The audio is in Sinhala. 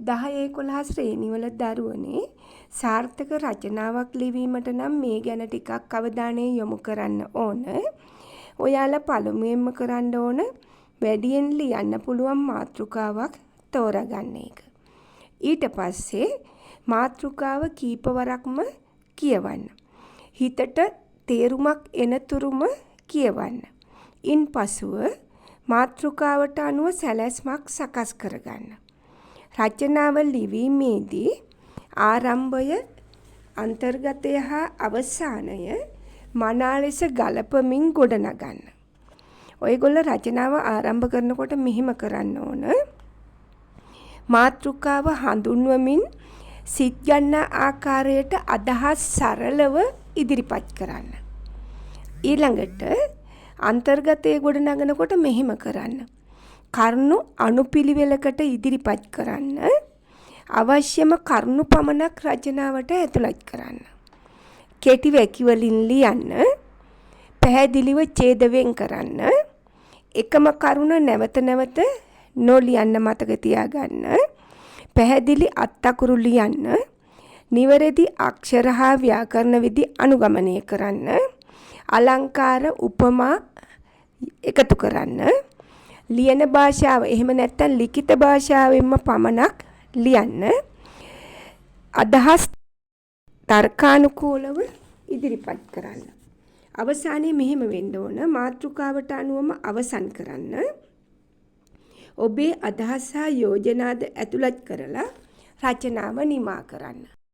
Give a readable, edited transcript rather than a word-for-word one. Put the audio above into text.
10 11 ශ්‍රේණිවල දරුවනේ, සාර්ථක රචනාවක් ලිවීමට නම් මේ ගැන ටිකක් අවධානය යොමු කරන්න ඕන. ඔයාලා පළමුවෙන්ම කරන්න ඕන වැඩියෙන් ලියන්න පුළුවන් මාතෘකාවක් තෝරාගන්න එක. ඊට පස්සේ මාතෘකාව කීප වරක්ම කියවන්න. හිතට තේරුමක් එනතුරුම කියවන්න. ඉන්පසුව මාතෘකාවට අනුව සැලැස්මක් සකස් කරගන්න. රචනාව ලිවීමේදී ආරම්භය, අන්තර්ගතය හා අවසානය මනා ලෙස ගලපමින් ගොඩනගන්න. ඔයගොල්ලෝ රචනාව ආරම්භ කරනකොට මෙහෙම කරන්න ඕන. මාතෘකාව හඳුන්වමින් සිත් ගන්නා ආකාරයට අදහස් සරලව ඉදිරිපත් කරන්න. ඊළඟට අන්තර්ගතය ගොඩනගනකොට මෙහෙම කරන්න. කරුණු අනුපිළිවෙලකට ඉදිරිපත් කරන්න. අවශ්‍යම කරුණු පමණක් රචනාවට ඇතුළත් කරන්න. කෙටි වැකි වලින් ලියන්න. පැහැදිලිව ඡේද වෙන් කරන්න. එකම කරුණ නැවත නැවත නොලියන්න මතක තියාගන්න. පැහැදිලි අත් අකුරු ලියන්න. නිවැරදි අක්ෂර හා ව්‍යාකරණ විධි අනුගමනය කරන්න. අලංකාර උපමා එකතු කරන්න. ලියන භාෂාව එහෙම නැත්නම් ලිඛිත භාෂාවෙන්ම පමණක් ලියන්න. අදහස් තර්කානුකූලව ඉදිරිපත් කරන්න. අවසානයේ මෙහෙම වෙන්න ඕන, මාතෘකාවට අනුවම අවසන් කරන්න. ඔබේ අදහස් හා යෝජනාද ඇතුළත් කරලා රචනාව නිමා කරන්න.